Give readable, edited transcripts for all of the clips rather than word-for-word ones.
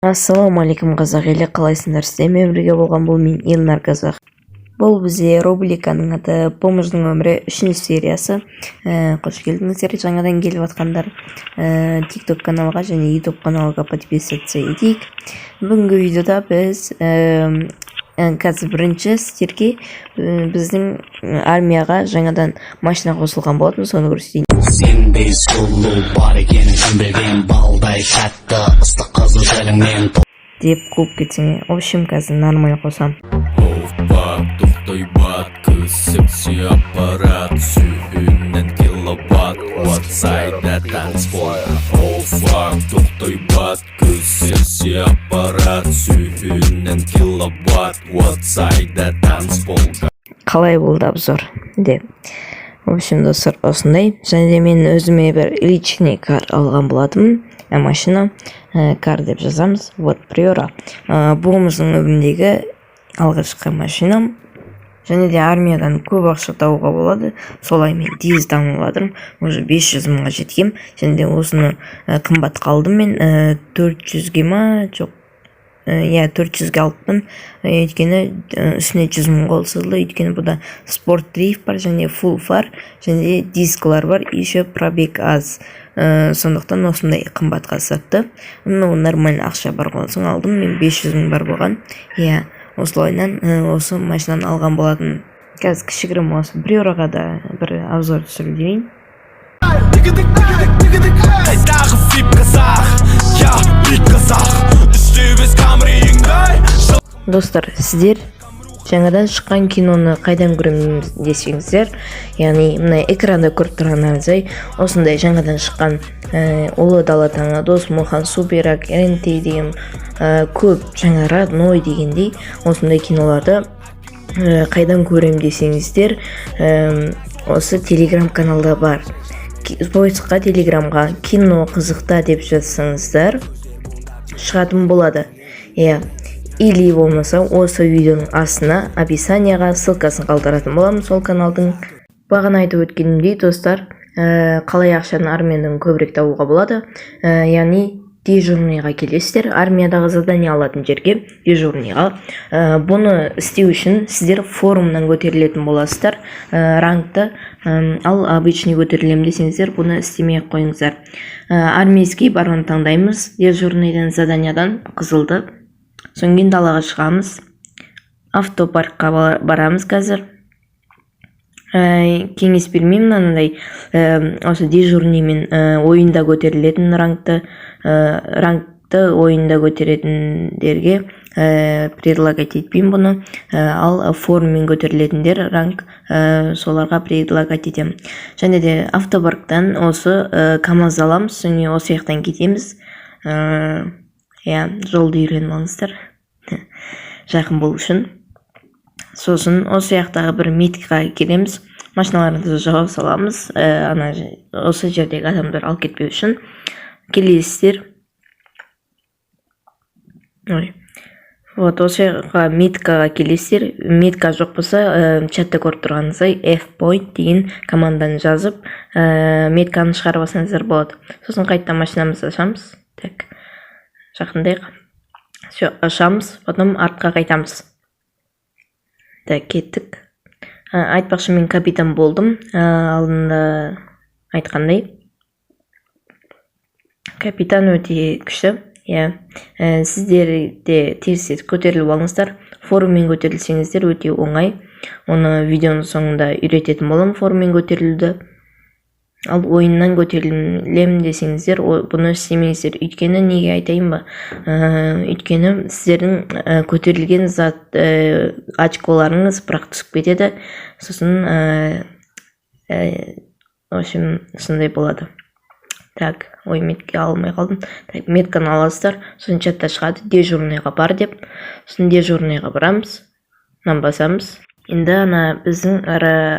Ассалаумағалейкум, қазақ елі! Қалайсыңдар? Сіздермен бірге болған бұл мен, Елнар Қазақ. Бұл бізде рубриканың аты «Бомждың өмірі», үшінші сериясы. Қош келдіңіздер, жаңадан келіп жатқандар, TikTok каналға және YouTube каналға подписаться етейік. Бүгінгі видеода біз қазір бірінші сіздерге біздің армияға жаңадан машина қосылған болатын, соны көрсетейін. Сендей сұлу бар екенін кім білген? Балдай тәтті ыстық қызыл тіліңнен. Деп қуып кетсең. В общем, қазір нормально қосамын. Опа, тохтойбот К секси аппарат Сүүһүнэн киловатт Ватсайда танцпол. Oh fuck, тохтойбот К секси аппарат Сүүһүнэн киловатт Ватсайда танцпол. Қалай болды обзор деп. В общем, достар, осындай. Және де мен өзіме бір личный кар алған болатынмын, машина, кар деп жазамыз. Вот, Приора, бомждың өміріндегі алғашқы машинам. Және де армиядан көп ақша табуға болады, солай мен тез дамып жатырмын, уже 500 мыңға жеткем. Және де осыны қымбатқа алдым мен, 400-ге ма, жоқ, иә, 400-ге алыппын. Өйткені үстіне 100 мың қосылды, өйткені бұда спорт дрифт бар және фулл фар және де дисклар бар, еще пробег аз. Сондықтан осындай қымбатқа сатты. Ну, нормально, ақша бар болған соң алдым мен, 500 мың бар болған, иә. Осылайынан осы машинаны алған болатын. Қазір кішігірім осы Приораға да бір обзор түсіріп жіберейін. Қайдағы вип қазақ, я бит қазақ, үште бес Камриіңдай. Достар, сіздер жаңадан шыққан киноны қайдан көремін десеңіздер, яғни мына экранда көріп тұрғандарыңыздай, осындай жаңадан шыққан «Ұлы дала таңы», «Досмұхан», «Суперак», «РНТ» деген, көп жаңа «Родной» дегендей осындай киноларды қайдан көрем десеңіздер, осы телеграм каналда бар. Поискқа, телеграмға «Кино қызықта» деп жазсаңыздар, шығатын болады, иә. Или болмаса осы видеоның астына, описанияға ссылкасын қалдыратын боламын сол каналдың. Бағана айтып өткенімдей, достар, қалай ақшаны армиядан көбірек табуға болады? Яғни дежурныйға келесіздер, армиядағы задание алатын жерге, дежурныйға. Бұны істеу үшін сіздер форумнан көтерілетін боласыздар, рангты. Ал обычный көтерілемін десеңіздер, бұны істемей ақ қойыңыздар. Армейский барон таңдаймыз дежурныйдан, заданиядан қызылды. Содан кейін далаға шығамыз, автопаркқа барамыз. Қазір кеңес бермеймін анандай, осы дежурныймен ойында көтерілетін рангты, рангты ойында көтеретіндерге предлагать етпеймін бұны. Ал форуммен көтерілетіндер ранг, соларға предлагать етемін. Және де автопарктан осы КамАЗ аламыз және осы жақтан кетеміз. Иә, жолды үйреніп алыңыздар жақын болу үшін. Сосын осы жақтағы бір меткаға келеміз, машиналарды жауа саламыз, ана осы жердегі адамдар алып кетпеу үшін. Келесіздер, ой, вот осы жаққа меткаға келесіздер. Метка жоқ болса, чатта көріп тұрғаныңыздай, F point деген команданы жазып, метканы шығарып алсаңыздар болады. Сосын қайтадан машинамызды ашамыз. Так, жақындайық. Все, ашамыз, потом артқа қайтамыз. Так, кеттік. Айтпақшы, мен капитан болдым, алдында айтқандай, капитан өте күшті, иә. Сіздер де тез тез көтеріліп алыңыздар. Форуммен көтерілсеңіздер, өте оңай, оны видеоның соңында үйрететін боламын форуммен көтерілуді. Ал ойыннан көтерілемін десеңіздер, бұны істемеңіздер. Өйткені неге айтайын ба? Өйткені сіздердің көтерілген зат, очколарыңыз бірақ түсіп кетеді. Сосын в общем, сондай болады. Так, ой, метка алмай қалдым. Так, метканы аласыздар, сосын чатта шығады «дежурныйға бар» деп. Сосын дежурныйға барамыз, мынаны басамыз. Енді ана біздің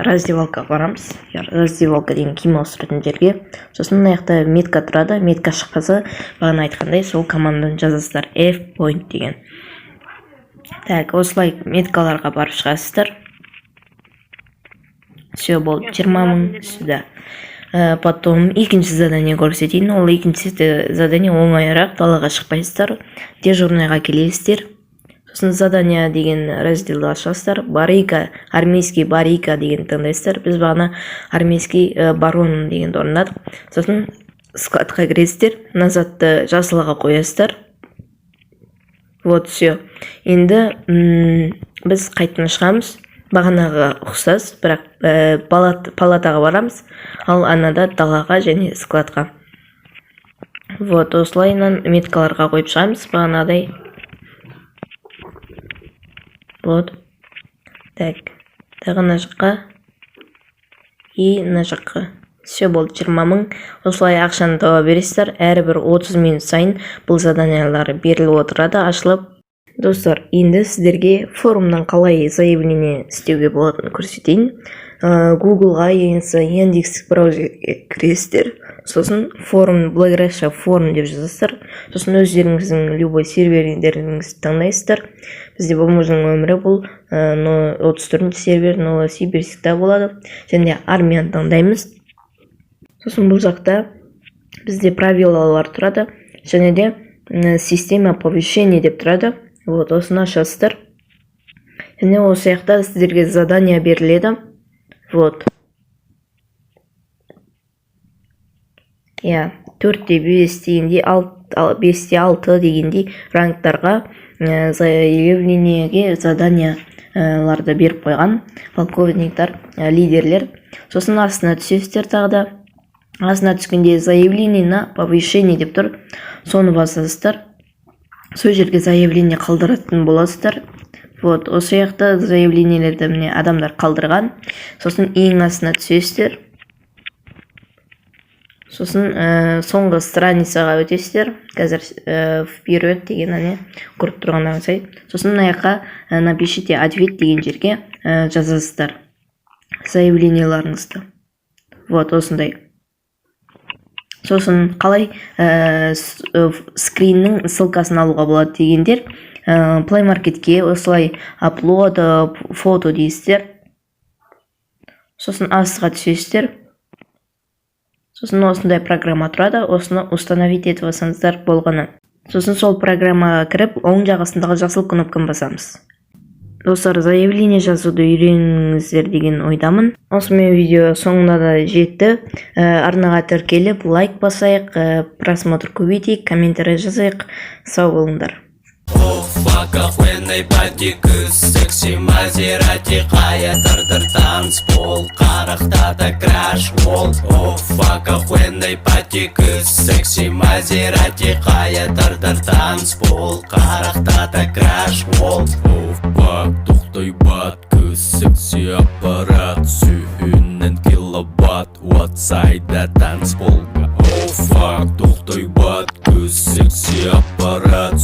раздевалкаға барамыз. Иә, раздевалка деген киім ауыстыратын жерге. Сосын мына жақта метка тұрады. Метка шықпаса, бағана айтқандай, сол команданы жазасыздар, F point деген. Так, осылай меткаларға барып шығасыздар. Все, болды, 20 000 сюда. Потом екінші задание көрсетейін. Ол екінші задание оңайырақ, далаға шықпайсыздар, дежурныйға келесіздер. Сосын «Задание» деген разделді ашасыздар, «Барыга», «Армейский барыга» деген таңдайсыздар. Біз бағана «Армейский барон» дегенді орындадық. Сосын складқа кіресіздер, мына затты жасылға қоясыздар. Вот, все. Енді біз қайтадан шығамыз, бағанағы ұқсас, бірақ палатаға барамыз, ал анада далаға және складқа. Вот осылайынан меткаларға қойып шығамыз бағанағыдай. Вот так, тағы мына жаққа и мына жаққа. Все, болды, 20 000. Осылай ақшаны таба бересіздер. Әрбір 30 минут сайын бұл заданиялар беріліп отырады ашылып. Достар, енді сіздерге форумнан қалай заявление істеуге болатынын көрсетейін. Гуглға немесе Яндекс браузерге кіресіздер, сосын «форум Блэк Раша форум» деп жазасыздар. Сосын өздеріңіздің любой серверлеріңізді таңдайсыздар. Бізде «Бомждың өмірі», бұл 34-сервер Новосибирскта болады, және армияны таңдаймыз. Сосын бұл жақта бізде правилалар тұрады және де «Система оповещений» деп тұрады. Вот осыны ашасыздар және осы жақта сіздерге задание беріледі. Вот, иә, 4 те 5 дегендей, 5 те 6 дегендей рангтарға заявлениеге заданияларды беріп қойған полковниктар, лидерлер. Сосын астына түсесіздер тағы да. Астына түскенде «Заявление на повышение» деп тұр, соны басасыздар. Сол жерге заявление қалдыратын боласыздар. Вот осы жақта заявлениелерді, міне, адамдар қалдырған. Сосын ең астына түсесіздер, сосын соңғы страницаға өтесіздер. Қазір «Вперед» деген, әне, көріп тұрғандарыңыздай. Сосын мына жаққа «Напишите ответ» деген жерге жазасыздар заявлениеларыңызды. Вот осындай. Сосын қалай скриннің ссылкасын алуға болады дегендер, Play Marketке осылай «Upload фото» дейсіздер. Сосын астыға түсесіздер, сосын осындай программа тұрады, осыны установить етіп алсаңыздар болғаны. Сосын сол программаға кіріп, оң жақ астындағы жасыл кнопканы басамыз. Достар, заявление жазуды үйреніңіздер деген ойдамын. Осымен видео соңына да жетті. Арнаға тіркеліп, лайк басайық, просмотр көбейтейік, комментарий жазайық. Сау болыңдар. Fuck, охуенный пати, күз секси Мазерати, қайытырдыр танцпол, қарықтата краш ол. О, fuck, охуенный пати, күз секси Мазерати, қайытырдыр танцпол, қарықтата краш ол. О, fuck, тоқтай бат, күз секси аппарат, сүйінен киловатт, ватсайда танцполға. О, fuck, тоқтай бат, күз секси аппарат.